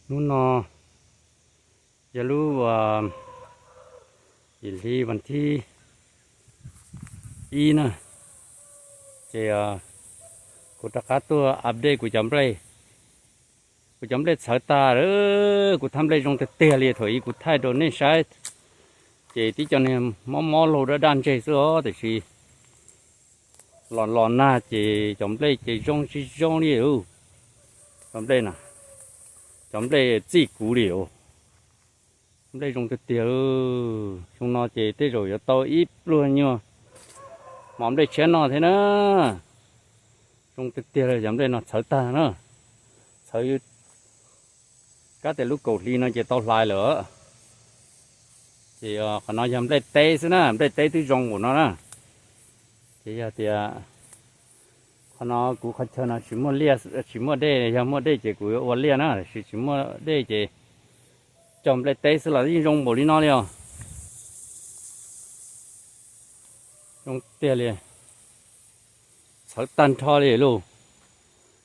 Hnub no yog lub yim hli vas thib ib na, ces kuv rov qab tuaj update kuv cov nplej. Kuv cov nplej txhawv tag lawm, kuv thaij nplej zoo tiag tiag li thaum ub kuv thaij rau nej saib. Ces tib co niag mob mob laug daj daj ntseg xwb os, tiam sis los los nag ces cov nplej ces zoo tsis zoo li. Cov nplej na, cov nplej txij kuv li os. Nplej zoo tiag tiag. Xyoo no ces tej zaum yuav tau ib pluag nyuag mov nplej tshiab noj thiab na. Zoo tiag tiag li, cov nplej no txhawv tag na. Txhawv, kab tias lub kaum hli no ces tau hlais lawm. Ces qhov no yog nplej teb xwb na, nplej teb twb zoo npaum no na. Ces yog tias qhov no kuv qhov chaw no tsis muaj liaj, tsis muaj dej, yog muaj dej ces kuv yuav ua liaj na, tiam sis tsis muaj dej ces cog nplej teb xwb los yeej zoo npaum li no li os. Zoo tiag li. Txhawv tag nrho li lauj.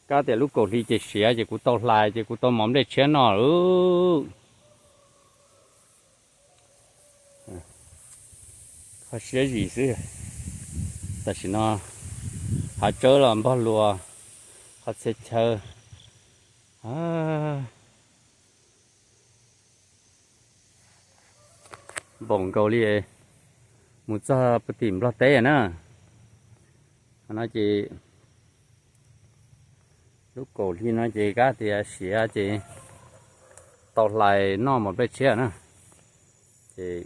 Kab tias lub kaum hli ces siav ces kuv tau hlais ces kuv tau mov nplej tshiab noj lawm. Qhov siab zim xwb. Tam sim no hav tsawb los npog luas, qhov txhia chaw npaum nkaus li mus txog puag tim Nplog teb na. Qhov no ces lub kaum hli no ces kab tias siav ces tau hlais noj mov nplej tshiab na. Ces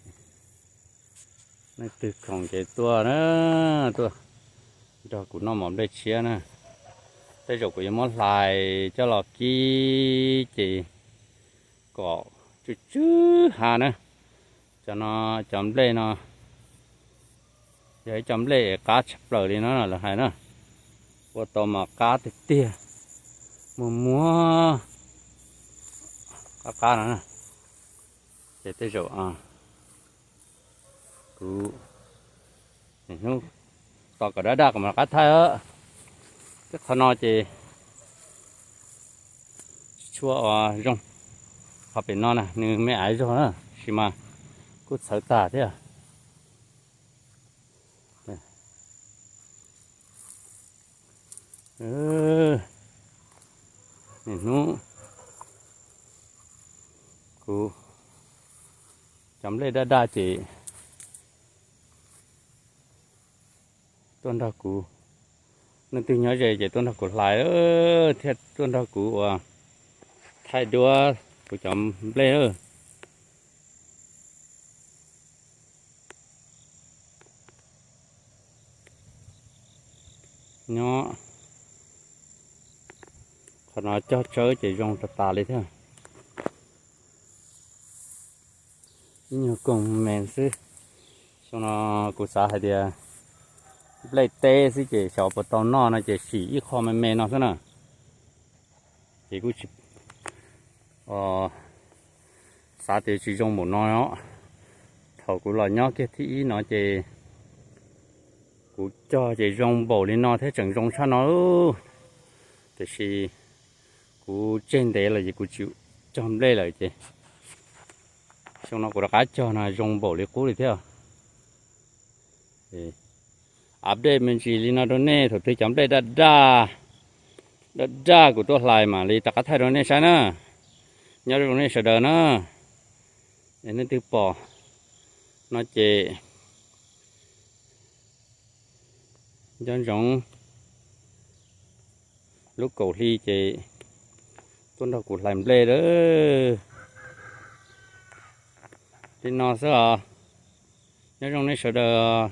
leej twg khoom ces tuaj na, tuaj nrog kuv noj mov nplej tshiab na. Tej zaum kuv yuav muab hlais coj los kib ces kom tsw tsw ha na. Cov no, cov nplej no yog ib co nplej qab tshaj plaws li no lawv hais na. Ua tau mas qab tiag tiag, muag muag qab qab no. Ces tej zaum kuv hnub tos kom daj daj kuv mam rov qab thaij. Tej qhov no ces tsis tshua ua zoo. Qhov pem no na nws me aiv zog na, tab sis mas kuj txhawv tag thiab. Niaj hnub kuv cov nplej daj daj ces tuaj nrog kuv, leej twg nyob ze ces tuaj nrog kuv hlais thiab tuaj nrog kuv ua thaij duab kuv cov nplej. Nyob qhov no cog tsawb ces zoo tas tas li thiab. Ib nyuag koog me xwb. Xyoo no kuv xav hais tias nplej teb xwb ces xyov puas tau noj no ces sim ib qho me me no xwb na. Ces kuj tsis xav tias tsis zoo npaum no. Thaum kuv los nyob kiag thib ib no ces kuv cog ces zoo npaum li no thiab tseem zoo tshaj no. Tiam sis kuv tseg ntev lawm ces kuv tsis cog nplej lawm ces xyoo no kuv rov qab cog no zoo npaum li qub li thiab. Update me ntsis li no rau nej, thaum twg cov nplej daj daj, daj daj kuv tuaj hlais mam li rov qab thaij rau nej saib na. Nyob zoo nej sawv daws na. Es nej twg pom no ces nco ntsoov lub kaum hli ces tuaj nrog kuv hlais nplej lawm. Li no xwb os. Nyob zoo nej sawv daws.